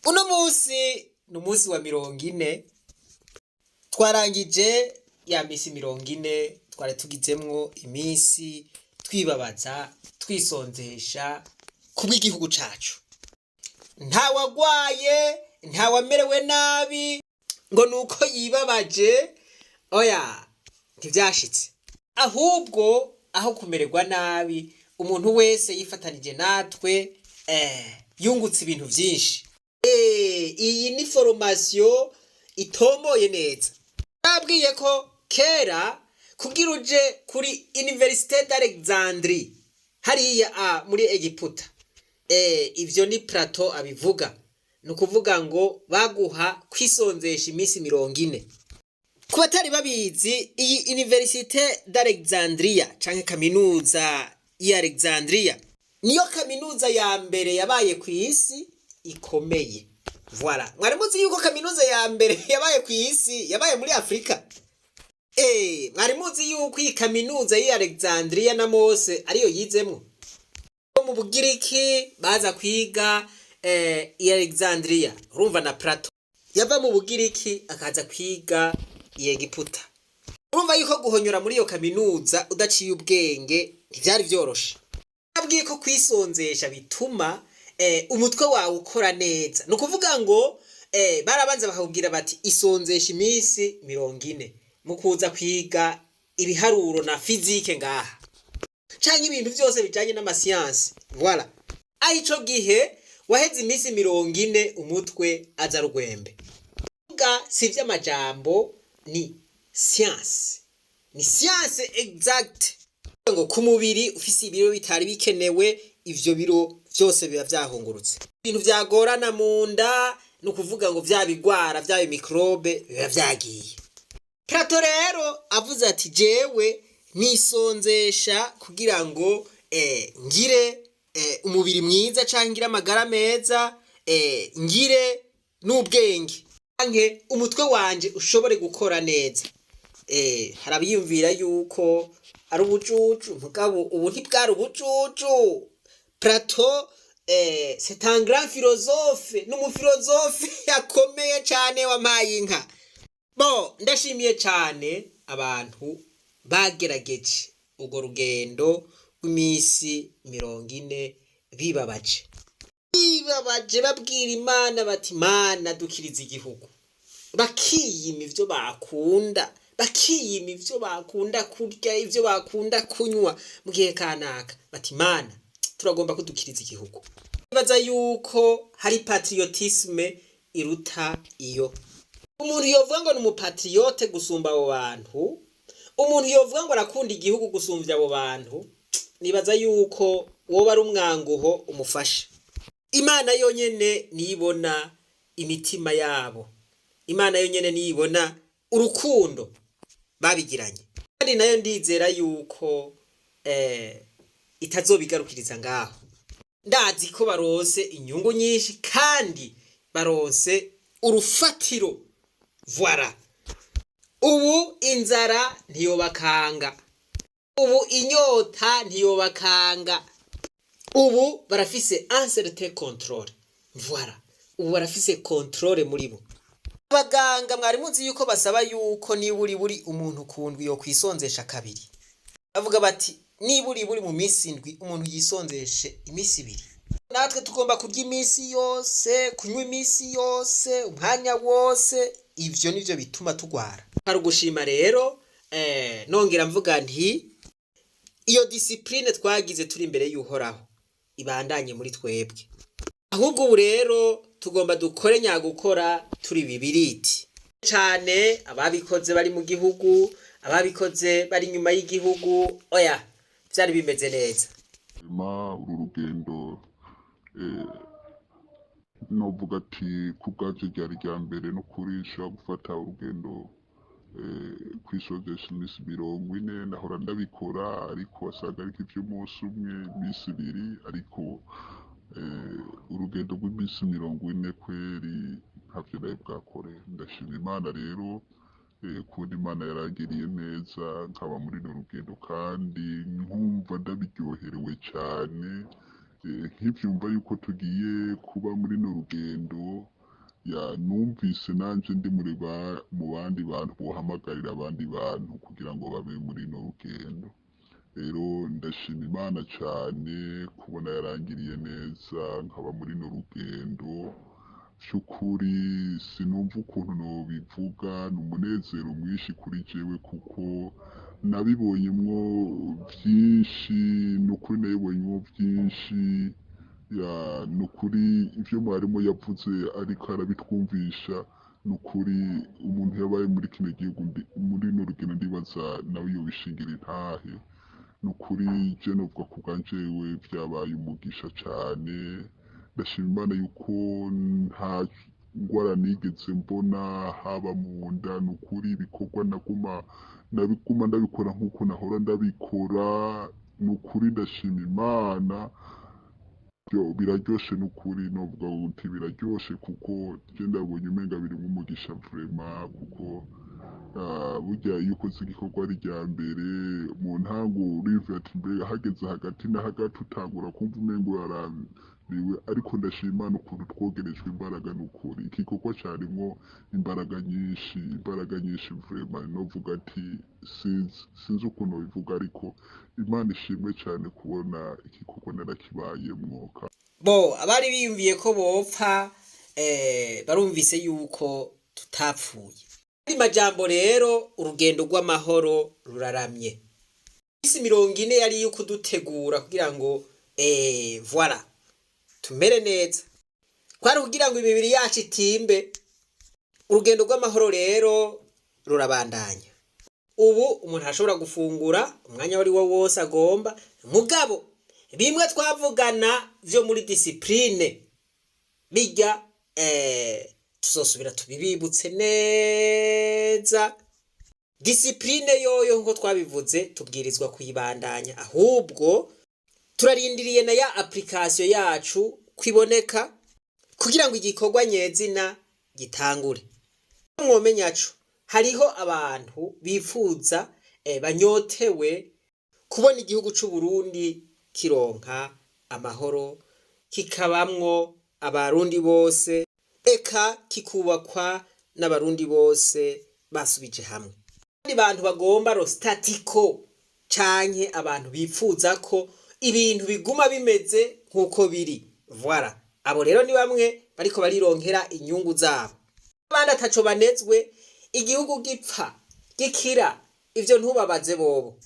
Uno munsi ni umunsi wa 40. Twarangije ya misi 40 twari tugizemwo iminsi twibabaza, twisonzesha kubw'igihugu cacu. Ntawagwaye, ntawamerewe nabi ngo nuko yibabaje, oya, ntivyashitse. Ahubwo aho kumererwa nabi, umuntu wese yifatanije natwe yungutse ibintu vyinshi. Iyi ni formation itomoye neza. Nabwiye ko kera kugira uje kuri Université d'Alexandrie hariya muri Egiputa, ivyo ni Plato abivuga, ni ukuvuga ngo baguha kwisonzesha iminsi 40. Ku batari babizi, iyi Université d'Alexandria canke kaminuza y'i Alexandria niyo kaminuza ya mbere yabaye ku isi ikomeye. Voilà. Mwari muzi yuko kaminuza ya mbere yabaye ku isi yabaye muri Afrika? Mwari muzi yuko iyi kaminuza y'i Alexandria na Mose ariyo yizemwo? Mu Bugiriki baza kwiga i Alexandria. Urumva na Plato yava mu Bugiriki akaza kwiga i Egiputa. Urumva yuko guhonyora muri iyo kaminuza udaciye ubwenge ntivyari vyoroshe. Abwiye ko kwisonzesha bituma umutwe wawe ukora neza. Ni ukuvuga ngo barabanza bakakubwira bati isonzesha iminsi 40 mu kuza kwiga ibiharuro na physique ngaha canke ibintu vyose bijanye n'amasiyansi. Voilà. Aho ico gihe waheze iminsi 40 umutwe aza rugwembe. Vuga si ivy'amajambo, ni science, ni science exacte. Ngo ku mubiri ufise ibiro bitari bikenewe, ivyo biro vyose biba vyahungurutse. Ibintu vyagorana mu nda, ni ukuvuga ngo vya bigwara, vya microbe biba vyagiye. Plato rero avuze ati jewe nisonzesha kugira ngo ngire umubiri mwiza canke ngire amagara meza, ngire n'ubwenge canke umutwe wanje ushobore gukora neza. Hari abiyumvira yuko ari ubujuju, mugabo ubu ntibwari ubujuju. Plato c'est un grand philosophe, ni umufilozofe yakomeye cane wampaye inka. Bon, ndashimiye cane abantu bagerageje urwo rugendo rw'iminsi 40 bibabaje, bibabaje, babwira Imana bati Mana dukiriza igihugu, bakiyima ivyo bakunda, bakiyima ivyo bakunda kurya, ivyo bakunda kunywa mu gihe kanaka, bati Mana turagomba kudukiriza igihugu. Baza yuko hari patriotisme iruta iyo umuntu yovuga ngo ni umupatriote gusumba abo bantu, umuntu yovuga ngo arakunda igihugu gusumvya abo bantu, nibaza yuko woba ari umwanguho umufasha. Imana yonyene niyibona imitima yabo, Imana yonyene niyibona urukundo babigiranye, kandi nayo ndizera yuko itazobigarukiriza ngaho. Ndazi ko baronse inyungu nyinshi kandi baronse urufatiro. Voilà. Ubu inzara ntiyobakanga, ubu inyota ntiyobakanga, ubu barafise un certain contrôle. Voilà, ubu barafise contrôle muri bo. Abaganga mwari muzi yuko basaba yuko niburi buri umuntu ku ndwi yo kwisonzesha kabiri? Bavuga bati niburi buri mu minsi 7 umuntu yisonzeshe iminsi 2. Natwe tugomba kurya iminsi yose, kunywa iminsi yose, umwanya wose. Ivyo nivyo bituma tugwara. Hari ugushima rero, nongera mvuga nti iyo discipline twagize turi imbere y'Uhoraho ibandanye muri twebwe. Ahubwo ubu rero tugomba dukore nyagukora turi bibiriti cane. Ababikoze bari mu gihugu, ababikoze bari inyuma y'igihugu, oya, vyari bimeze neza. Ma uru rugendo, novuga ati ku bwaje ryari rya mbere no kuri nshobora gufata urugendo kwisozesha iminsi 40. Nahora ndabikora, ariko wasanga ariko ivy'umunsi umwe, iminsi 2, ariko urugendo rw'iminsi 40 kweri ntavyo nari bwakore. Ndashima Imana rero kubona Imana yarangiriye neza nkaba muri runo rugendo, kandi nkumva ndabiryoherewe cane, nkivyumva yuko tugiye kuba muri runo rugendo. Ya, numvise nanje ndi muri mu bandi bantu bohamagarira abandi bantu kugira ngo babe muri runo rugendo. Rero ndashima Imana cane kubona yarangiriye neza nkaba muri runo rugendo. Vy'ukuri sinumva ukuntu nobivuga, ni umunezero mwinshi kuri jewe kuko nabibonyemwo vyinshi, nukuri nabibonyemwo vyinshi. Ya, nukuri ivyo mwarimu yavuze ariko arabitwumvisha, nukuri umuntu yabaye muri kino gihugu muri runo rugendo ndibaza nawe yobishingira intahe. Nukuri je novuga ku bwanjewe vyabaye umugisha cane. Ndashima Imana yuko nta ngwara nigeze mbona haba mu nda. Nukuri ibikorwa naguma nabiguma ndabikora nkuko nahora ndabikora. Nukuri ndashima Imana. Biraryoshe nukuri, novuga uti biraryoshe kuko je ndabonye umenga birimwo umugisha vraiment, kuko burya iyo ukoze igikorwa ari irya mbere mu ntango uriyumvira ati mbega hageze hagati na hagati utangura kumva umengo urarambiwe, ariko ndashima Imana ukuntu twogerejwe imbaraga. Nukuri iki gikorwa carimwo imbaraga nyinshi, imbaraga nyinshi vraiment. Novuga ati sinzi ukuntu bivuga, ariko Imana ishimwe cane kubona iki gikorwa narakibayemwo. Bo abari biyumviye ko bopfa barumvise yuko tutapfuye. Andi majambo rero, urugendo rw'amahoro ruraramye. Isi 40 yari iyo kudutegura kugira ngo voilà tumere neza, kwari kugira ngo imibiri yacu itimbe. Urugendo rw'amahoro rero rurabandanya. Ubu umuntu ashobora gufungura umwanya wari wo wose agomba, mugabo bimwe twavugana vyo muri discipline bijya tuzosubira tubibibutse neza. Discipline yoyo nkuko twabivuze tubwirizwa kuyibandanya, ahubwo turarindiriye na ya application yacu kwiboneka kugira ngo igikorwa nyezina gitangure. Mwomenyaco hariho abantu bifuza banyotewe kubona igihugu c'u Burundi kironka amahoro, kikabamwo abarundi bose, eka kikubakwa n'abarundi bose basubije hamwe. Abandi bantu bagomba le statu quo canke abantu bifuza ko ibintu biguma bimeze nk'uko biri, voilà, abo rero ni bamwe bariko barironkera inyungu zabo. Abandi ataco banezwe, igihugu gipfa gikira, ivyo ntubabaze bobo.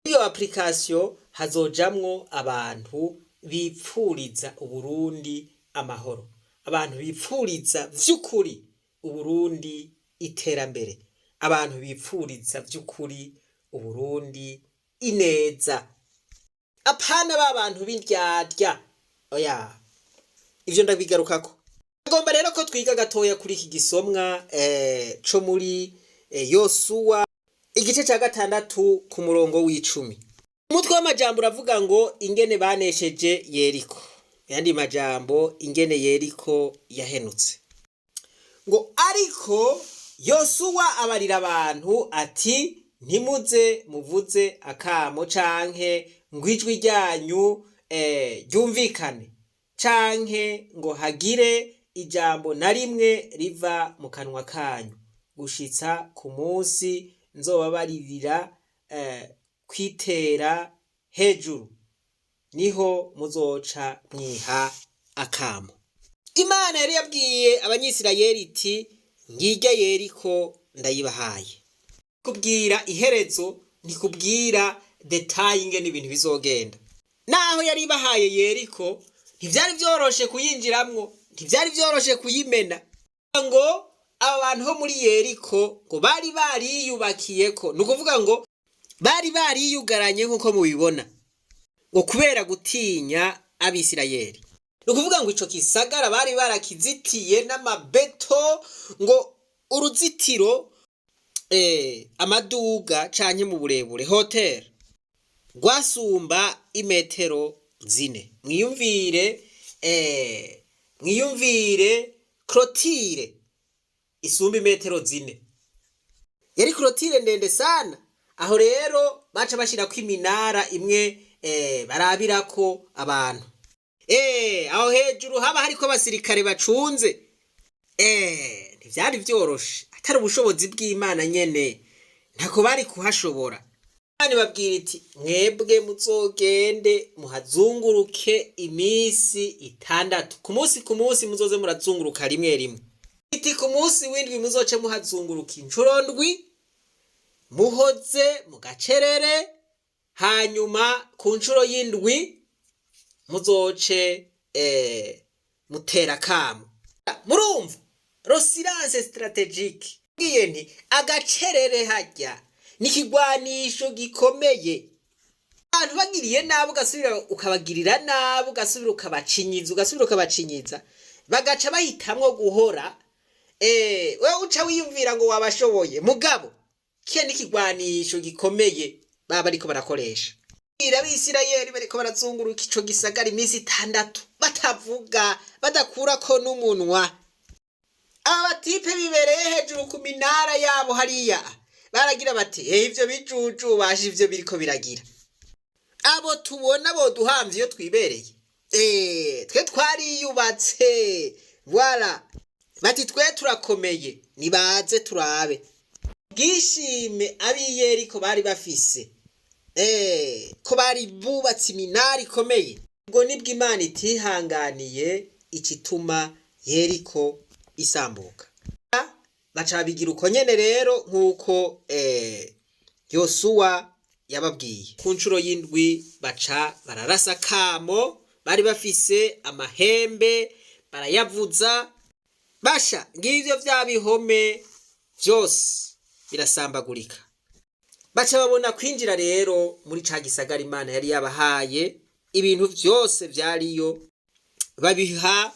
Iyo application hazojamwo abantu bipfuriza Uburundi amahoro, abantu bipfuriza vy'ukuri Uburundi iterambere, abantu bipfuriza vy'ukuri Uburundi ineza, apana ba bantu b'indyarya. Oya, ivyo ndabigarukako. Agomba rero ko twiga gatoya kuri iki gisomwa co muri Yosuwa igice ca 6 ku murongo w'10. Umutwe w'amajambo uravuga ngo ingene banesheje Yeriko, yandi majambo ingene Yeriko yahenutse. Ngo ariko Yosuwa abarira abantu ati: "Ntimuze muvuze akamo canke ngo ijwi ryanyu ryumvikane canke ngo hagire ijambo na rimwe riva mu kanwa kanyu gushitsa ku munsi nzobabaririra kwitera hejuru, niho muzoca mwiha akamo." Imana yari yabwiye Abanyisirayeli iti: "Ngirya Yeriko ndayibahaye." Kubwira iherezo, ntikubwira détails ingene ibintu bizogenda. Naho yari ibahaye Yeriko, ntivyari vyoroshe kuyinjiramwo, ntivyari vyoroshe kuyimena. Ngo aba bantu bo muri Yeriko ngo bari bariyubakiyeko, ni ukuvuga ngo bari bariyugaranye nk'uko mubibona, ngo kubera gutinya Abisirayeli. Ni ukuvuga ngo ico gisagara bari barakizitiye n'amabeto, ngo uruzitiro amaduga canke mu burebure hauteur rwasumba imetero 4. Mwiyumvire clôture isumba imetero 4, yari clôture ndende sana. Aho rero baca bashirako iminara imwe barabirako abantu. Aho hejuru haba hariko abasirikare bacunze. Ntivyari vyoroshe, atari ubushobozi bw'Imana nyene ntako bari kuhashobora. Imana ibabwira iti mwebwe muzogende muhazunguruke iminsi 6, ku munsi ku munsi muzoze murazunguruka rimwe rimwe. Iti ku munsi w'indwi muzoce muhazunguruka incuro ndwi, muhoze mu gacerere, hanyuma ku ncuro y'indwi muzoce mutera akamo. Murumva rosilance strategique, ngiye nti agacerere harya ni ikigwanisho gikomeye. Abantu bagiriye nabi ugasubira ukabagirira nabi, ugasubira ukabacinyiza, ugasubira ukabacinyiza, bagaca bahitamwo guhora. Wewe uca wiyumvira ngo wabashoboye, mugabo kiya ni ikigwanisho gikomeye baba bariko barakoresha. Abisirayeli bariko barazunguruka ico gisagara iminsi 6 batavuga, badakurako n'umunwa. Aba batipe bibereye hejuru ku minara yabo hariya baragira bati ivyo bijuju baje ivyo biriko biragira, abo tubona boduhamvye iyo twibereye, twe twariyubatse, voilà. Bati twe turakomeye, nibaze turabe. Bwishime ab'Iyeriko bari bafise, ko bari bubatse iminara ikomeye. Ubwo nibwo Imana itihanganiye ikituma Yeriko isambuka, baca babigira uko nyene rero nk'uko Yosuwa yababwiye. Ku nshuro y'indwi baca bararasa kamo, bari bafise amahembe barayavuza, basha ngivyo vya bihome vyose birasambagurika. Baca babona kwinjira rero muri ca gisagara Imana yari yabahaye, ibintu vyose vyariyo babiha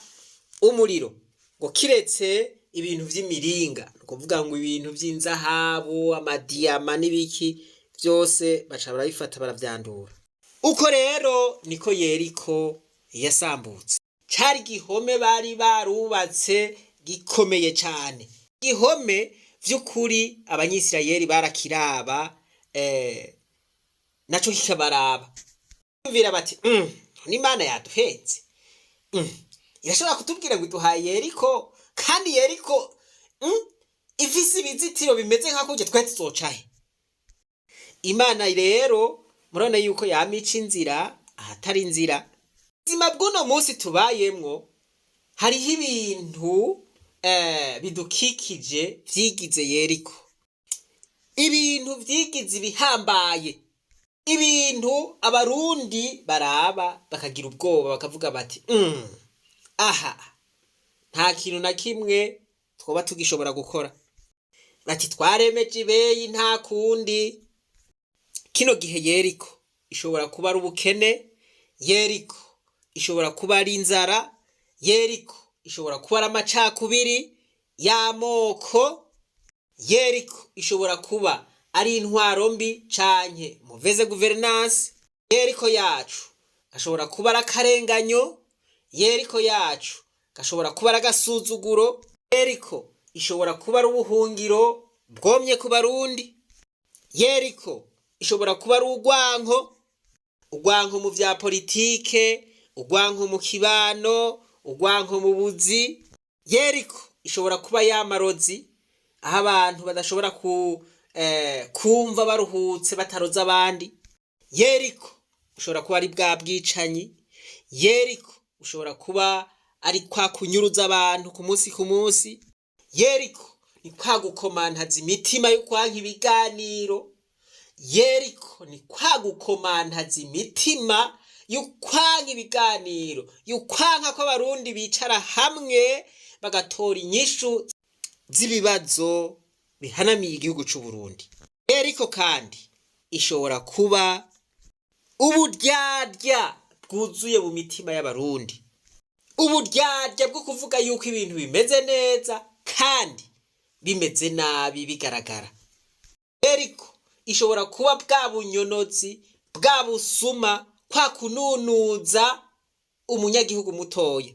umuriro, ngo kiretse ibintu vy'imiringa, ni ukuvuga ngo ibintu vy'inzahabu, amadiyama n'ibiki vyose baca barabifata baravyandura. Uko rero niko Yeriko yasambutse. Cari igihome bari barubatse gikomeye cane, igihome vy'ukuri abanyisirayeli barakiraba, naco kikabaraba, bumvira bati n'Imana yaduhetse, irashobora kutubwira ngo iduhaye Yeriko, kandi Yeriko ifise ibizitiro bimeze nka kurya, twe tuzocahe? Imana rero murabona yuko yamica inzira ahatari inzira. Ubuzima bw'uno munsi tubayemwo hariho ibintu bidukikije vyigize Yeriko, ibintu vyigize ibihambaye, ibintu abarundi baraba bakagira ubwoba, bakavuga bati aha nta kintu na kimwe twoba tugishobora gukora, bati twaremeje ibeyi nta kundi. Kino gihe Yeriko ishobora kuba ari ubukene, Yeriko ishobora kuba ari inzara, Yeriko ishobora kuba ari amacakubiri y'amoko, Yeriko ishobora kuba ari intwaro mbi canke mauvaise gouvernance, Yeriko yacu gashobora kuba ari akarenganyo, Yeriko yacu gashobora kuba ari agasuzuguro, Yeriko ishobora kuba ari ubuhungiro bwomye ku barundi, Yeriko ishobora kuba ari urwanko, urwanko mu vya politike, urwanko mu kibano, urwanko mu buzi. Yeriko ishobora kuba yamarozi, aho abantu badashobora kumva baruhutse bataroza abandi. Yeriko ushobora kuba ari bwa bwicanyi, Yeriko ushobora kuba ari kwa kunyuruza abantu ku munsi ku munsi, Yeriko ni kwa gukomantaza imitima yo kwanka ibiganiro, Yeriko ni kwa gukomantaza imitima yo kwanka ibiganiro, yo kwanka ko abarundi bicara hamwe bagatora inyishu z'ibibazo bihanamiye igihugu c'u Burundi. Yeriko kandi ishobora kuba uburyarya bwuzuye mu mitima y'abarundi, uburyarya bwo kuvuga yuko ibintu bimeze neza kandi bimeze nabi bigaragara. Yeriko ishobora kuba bwa bunyonozi, bwa busuma, kwa kununuza umunyagihugu mutoya.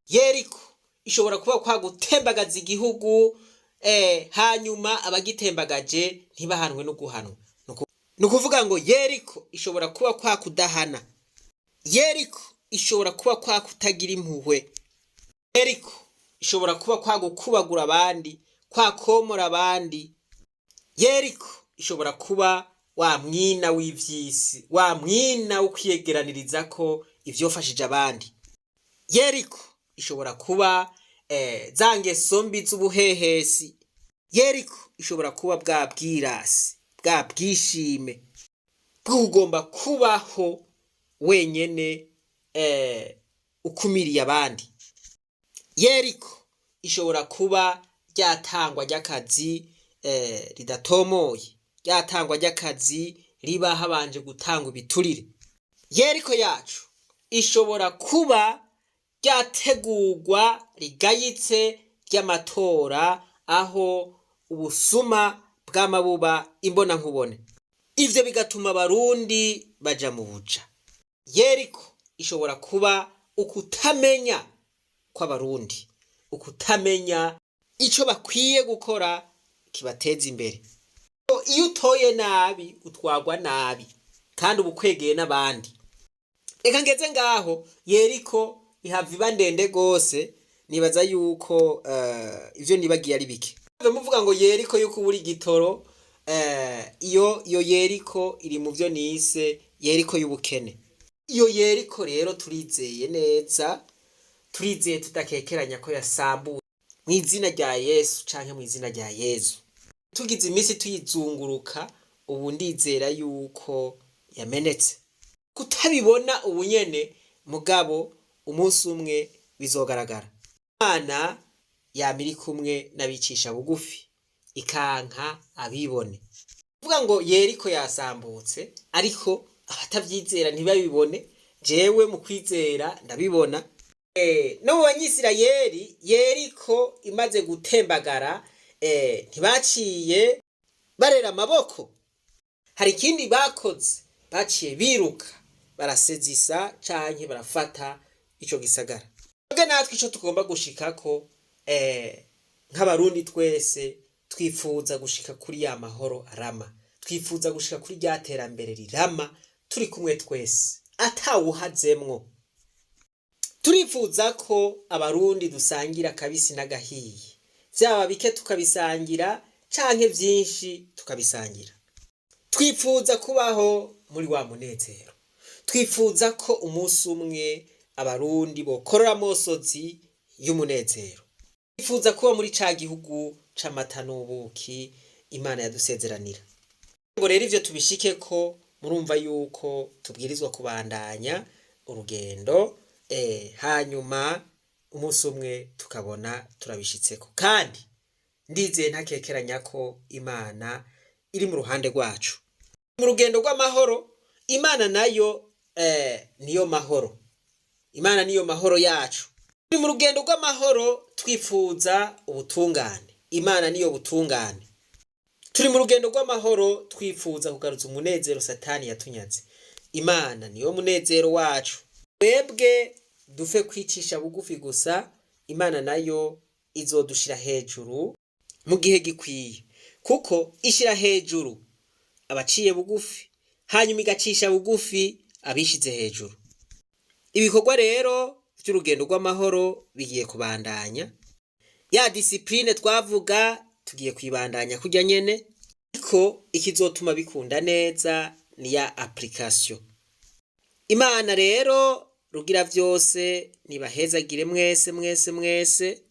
Yeriko ishobora kuba kwa gutembagaza igihugu, hanyuma abagitembagaje ntibahanwe no guhanwa. Ni ukuvuga ngo Yeriko ishobora kuba kwa kudahana, Yeriko ishobora kuba kwa kutagira impuhwe, Yeriko ishobora kuba kwa gukubagura abandi, kwa komora abandi. Yeriko ishobora kuba wa mwina w'ivyisi, wa mwina wo kwiyegeraniriza ko ivyofashije abandi. Yeriko ishobora kuba za ngeso mbi z'ubuhehesi. Yeriko ishobora kuba bwa bwirasi, bwa bwishime bw'ugomba kubaho wenyene, ukumiriye abandi. Yeriko ishobora kuba ryatangwa ry'akazi ridatomoye, ryatangwa ry'akazi riba habanje gutangwa ibiturire. Yeriko yacu ishobora kuba ryategurwa rigayitse ry'amatora, aho ubusuma bw'amabuba imbonankubone, ivyo bigatuma abarundi baja mu buja. Yeriko ishobora kuba ukutamenya kw'abarundi, ukutamenya ico bakwiye gukora kibateza imbere. Iyo utoye nabi utwagwa nabi, kandi uba ukwegeye n'abandi. Reka ngeze ngaho. Yeriko ihava iba ndende gose. Nibaza yuko ivyo nibagiye ari bike. Muvuga ngo Yeriko yuko ubura igitoro, iyo Yeriko iri mu vyo nise Yeriko y'ubukene. Iyo Yeriko rero turizeye neza, turizeye tudakekeranya ko yasambuwe mu izina rya Yesu canke mu izina rya Yezu. Tugize iminsi tuyizunguruka, ubu ndizera yuko yamenetse. Kutabibona ubu nyene, mugabo umunsi umwe bizogaragara. Imana yama iri kumwe n'abicisha bugufi, ikanka abibone. Kuvuga ngo Yeriko yasambutse, ariko abatavyizera ntibabibone, jewe mu kwizera ndabibona. No mu banyisirayeli, Yeriko imaze gutembagara, ntibaciye barera amaboko. Hari ikindi bakoze: baciye biruka, barasezisa canke barafata ico gisagara. Twebwe natwe ico tugomba gushikako, nk'abarundi twese twifuza gushika kuri ya mahoro arama, twifuza gushika kuri rya terambere rirama, turi kumwe twese atawuhazemwo. Turifuza ko abarundi dusangira akabisi n'agahiye, vyaba bike tukabisangira canke vyinshi tukabisangira. Twifuza kubaho muri wa munezero. Twifuza ko umunsi umwe abarundi bokorora amosozi y'umunezero. Twifuza kuba muri ca gihugu c'amata n'ubuki Imana yadusezeranira. Ngo rero ivyo tubishike ko, murumva yuko tubwirizwa kubandanya urugendo, hanyuma umunsi umwe tukabona turabishitseko. Kandi ndizeye ntakekeranya ko Imana iri mu ruhande rwacu mu rugendo rw'amahoro. Imana nayo niyo mahoro, Imana niyo mahoro yacu. Turi mu rugendo rw'amahoro, twifuza ubutungane. Imana niyo butungane. Turi mu rugendo rw'amahoro, twifuza kugaruza umunezero Satani yatunyaze. Imana niyo munezero wacu. Twebwe dufe kwicisha bugufi gusa, Imana nayo izodushira hejuru mu gihe gikwiye, kuko ishira hejuru abaciye bugufi, hanyuma igacisha bugufi abishize hejuru. Ibikorwa rero by'urugendo rw'amahoro bigiye kubandanya. Ya discipline twavuga tugiye kuyibandanya kurya nyene, ariko ikizotuma bikunda neza ni ya application. Imana rero Rugira vyose nibahezagire mwese mwese mwese.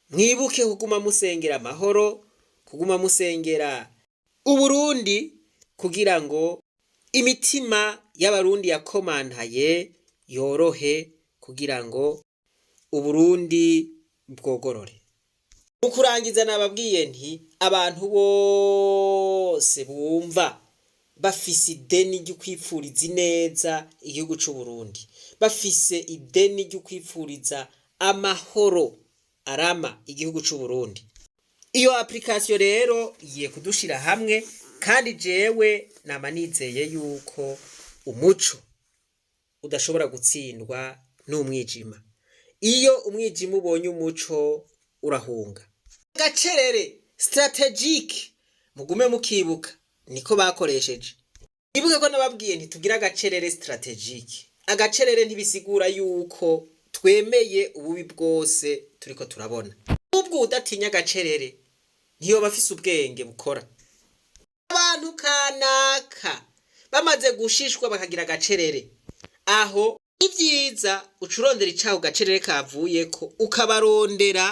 Mwibuke kuguma musengera amahoro, kuguma musengera Uburundi, kugira ngo imitima y'abarundi yakomantaye yorohe, kugira ngo Uburundi bwogorore. Mu kurangiza nababwiye nti abantu bose bumva bafise ideni ryo kwipfuriza ineza igihugu c'Uburundi, bafise ideni ryo kwipfuriza amahoro arama igihugu c'Uburundi, iyo application rero igiye kudushira hamwe. Kandi jewe nama nizeye yuko umuco udashobora gutsindwa n'umwijima. Iyo umwijima ubonye umuco urahunga. Gacerere stratégique, mugume mukibuka niko bakoresheje. Ibuke ko nababwiye ntitugira agacerere stratégique. Agacerere ntibisigura yuko twemeye ububi bwose. Turiko turabona ubwo udatinya agacerere ntiyoba afise ubwenge bukora. Abantu kanaka bamaze gushishwa bakagira agacerere, aho ibyiza uca urondera icaho gacerere kavuyeko, ukabarondera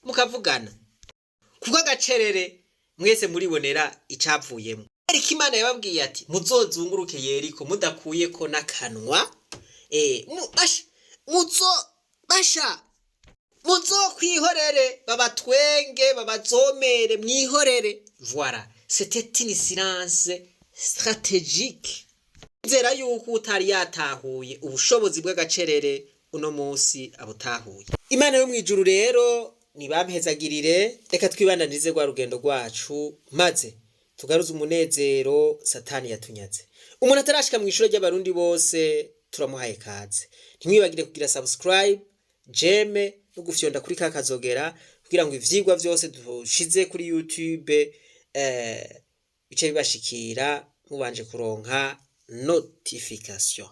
mukavugana, kuko agacerere mwese muribonera icavuyemo. Ariko Imana yababwiye ati: "Muzozunguruke Yeriko mudakuyeko n'akanwa." Basha, muzo basha muzokwihorere, babatwenge, babazomere, mwihorere. Voilà, c'était une silence stratégique. Nzera yuko utari yatahuye ubushobozi bw'agacerere uno munsi abutahuye. Imana yo mw'ijuru rero nibampezagirire. Reka twibandanirize rwa rugendo rwacu, maze tugaruze umunezero Satani yatunyaze. Umuntu atarashika mu ishure ry'Abarundi bose, turamuhaye kaze. Ntimwibagire kugira subscribe, j'aime no gufyonda kuri ka kazogera kugira ngo ivyigwa vyose dushize kuri YouTube bice bibashikira mubanje kuronka notification.